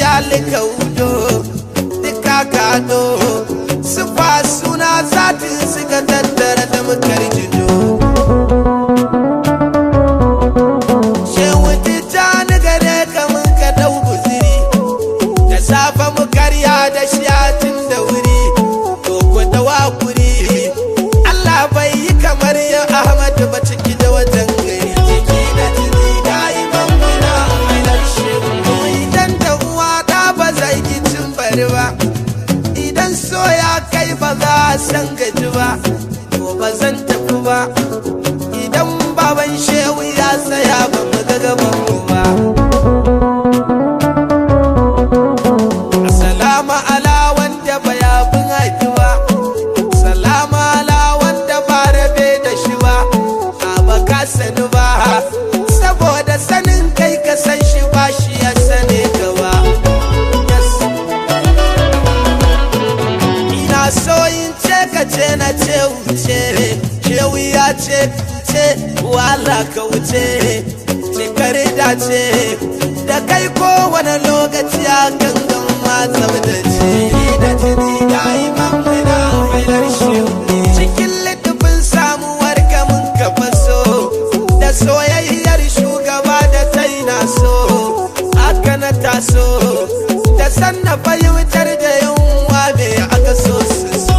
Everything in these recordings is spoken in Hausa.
Alika hudo duka kado sufa suna zatin suka tattara da mukar jido. Shehu Tijjani gare ka mun ka dau guziri, da safe mu karya da shatin da wuri, to ku da wakuri Allah bai yi kamar ya Ahmad ba ciki da wajen gari. Jiki da jini da'iman muna hailar shehu. Idan da uwa da ba zai ki cin bari ba, idan so ya kai ba za a san gaji ba, to ba zan tafi ba idan baban shehu ya tsaya ba mu ga gaban mu ba. Salama ala wanda ba ya bin haifi ba, salama ala wanda ba rabe da shi ba, a ba ka sani ba, saboda sanin kai ka san shi ba shi ya sane ka ba. Yes. Ina so in ce ka ce na ce wuce, shehu ya ce ce wala ka wuce, ce kare dace da kai kowane lokaci a gangan ma tsabtace. Jiki da jini da'iman muna hailar shehu. Cikin littafin samuwar kamun ka faso da soyayyar shugaba da ta yi na so aka na taso da sanna fahimtar da yunwa me aka so su so.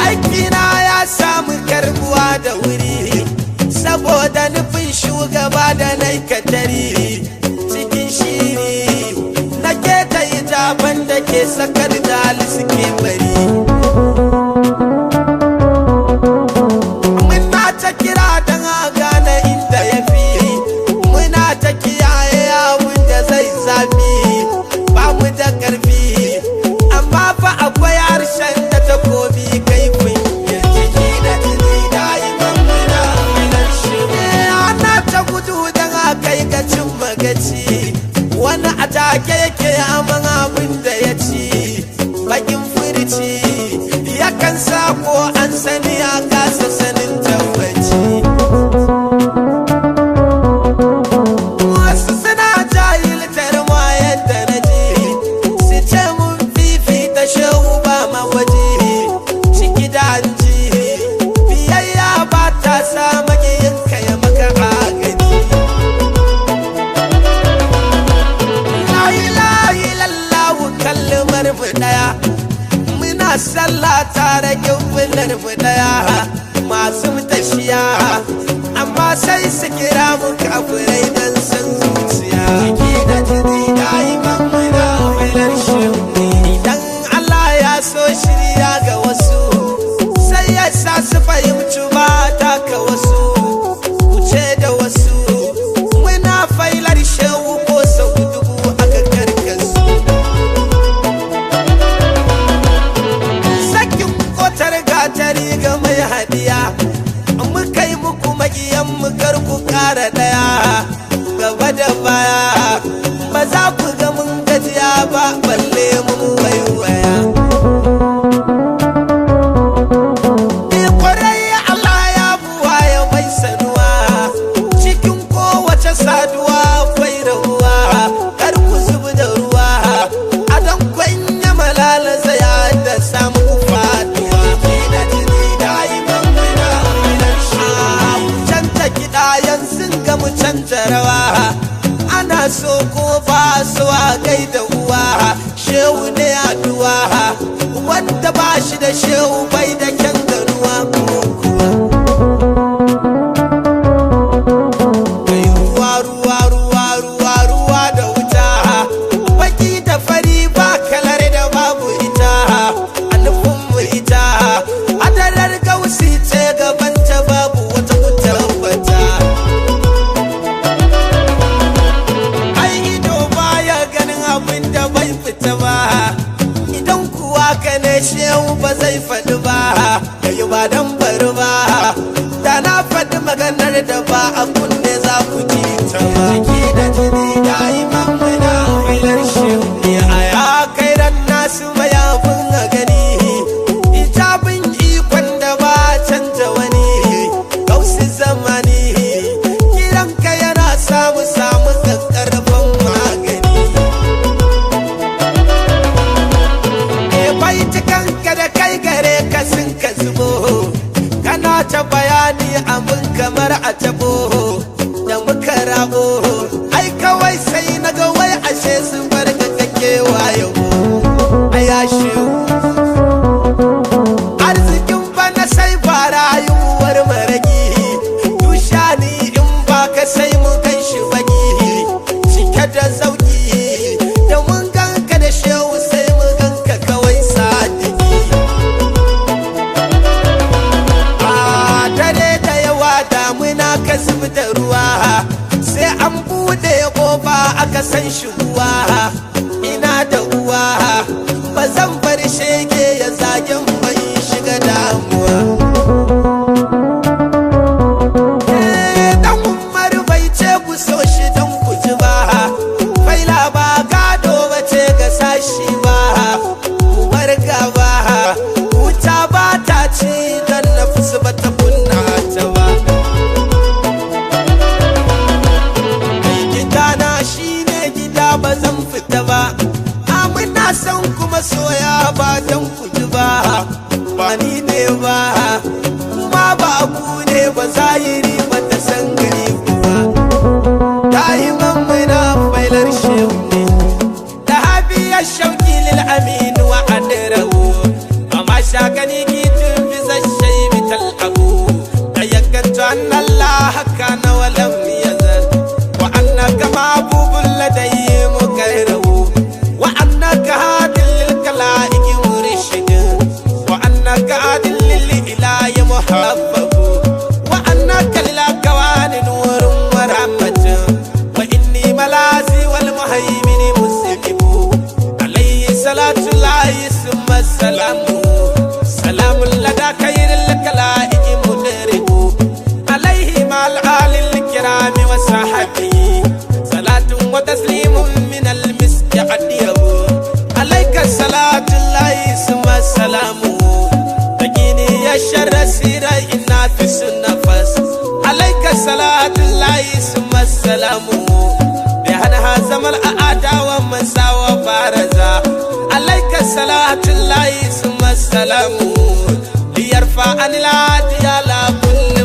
Aikina ya samu karbuwa da wuri saboda nufin shugaba da naikatari cikin shiri na keta hijaban da ke sakar dali suke bari. Muna ta kira don a gane inda ya fi, muna ta kiyaye abun da zai zafi, ba mu da karfi amma fa akwai harshen da takobi kaifin ya ji. Jiki da jini da'iman muna hailar shehu. Ana ta gudu don a kai ga cin magaci, wani a take yake aman abin da ya ci, bakin furici yakan sa ko an sani a kasa sanin tabbaci. Wasu suna jahiltar ma yadda na ji, su ce mun fifita shehu ba magwaji, ciki da hanji biyayya ba ta sa makiyinka ya maka agaji. La ilaha illallahu kalmar mu daya, muna sallah tare gimbilar mu daya, masu tashiya amma sai su kira mu kafirai dan san zuciya. Jiki da jini da'iman muna hailar shehu. Idan Allah ya so shirya ga wasu sai ya sa su fahimci ba taka wasu wuce da wasu, muna failar shehu ko sau dubu aka karkasu. Sakin kotar gatari ga mai hadiya muka yi muku magiyan mu kar ku kara daya gaba da baya, ba za ku ga mun gajiya ba balle mun waiwaya. Kwarai Allah ya buwa ya mai sanuwa cikin kowace saduwa akwai rabuwa, kar ku zubi da ruwa a don kwanya malala zai da samu faduwa. Jiki da jini da'iman muna hailar shehu. Mu canta kiɗa yanzu ga mu canta rawa, ana so ko ba so a gaida uwa, shehu ne aduwa wanda ba shi da shehu bai da kyan ganuwa ko kuwa. Kai ruwa ruwa ruwa ruwa ruwa da wuta, baki da fari ba kalar da babu ita, a nufin mu ita adalar gausi ce gabanta babu wata kutabbata. Ai ido baya ganin abin da bai fita ba, idan kuwa ka ne shehu ba zai faɗi ba, yayi ba dan bari ba, da na faɗi maganar da ba a kunne za ku ji ta ba. Jiki da jini da'iman muna hailar shehu. Ya ya kai ran nasu mayafin a gani, ijabin ikon da ba canja wani, gausi zamani kiranka yana samu samu ka na san shiguwa, ina da uwa, ba zan bar shege ya zagen ba in shiga damuwa. Eh, dan Umar bai ce ku so shi dan ku ji ba, faila ba gado ba ce ga sashi ba, ku bar gaba, wuta ba ta ci dan nafsu ba ta kunna ta ba. Mai gidana shine gida, ba zan fita ba. Amina san kuma soya ba dan kuji ba, ba ni ne ba, kuma ba ku ne ba, zahiri ba ta san gari ba. Da'iman muna failar shehu ne da habiya shauki lil amin wa adrahu, amma shakani kitin fi zashai bital abu da yakantu an Allah kana wa lam yazal wa annaka mabubul ladayhi mukarrahu wa annaka hadil lil kalaiki murshid wa annaka adil lil ilahi muhabbabu wa annaka lil akawani nurun wa rahmatun wa inni malazi wal muhaimin muslimu alayhi salatu lahi summa salamu salamun lada khairil kalaiki mudriku alayhi mal alil kirami wa sahabi salatun wa taslimun min al miski adiyahu alayka salatu lahi summa salamu تجيني يا شر سيرة إنا في النفس عليك صلاة الله ثم السلام بأنها زمن الأعداء ومن سوى بارزا عليك صلاة الله ثم السلام ليرفع عن العادي على كل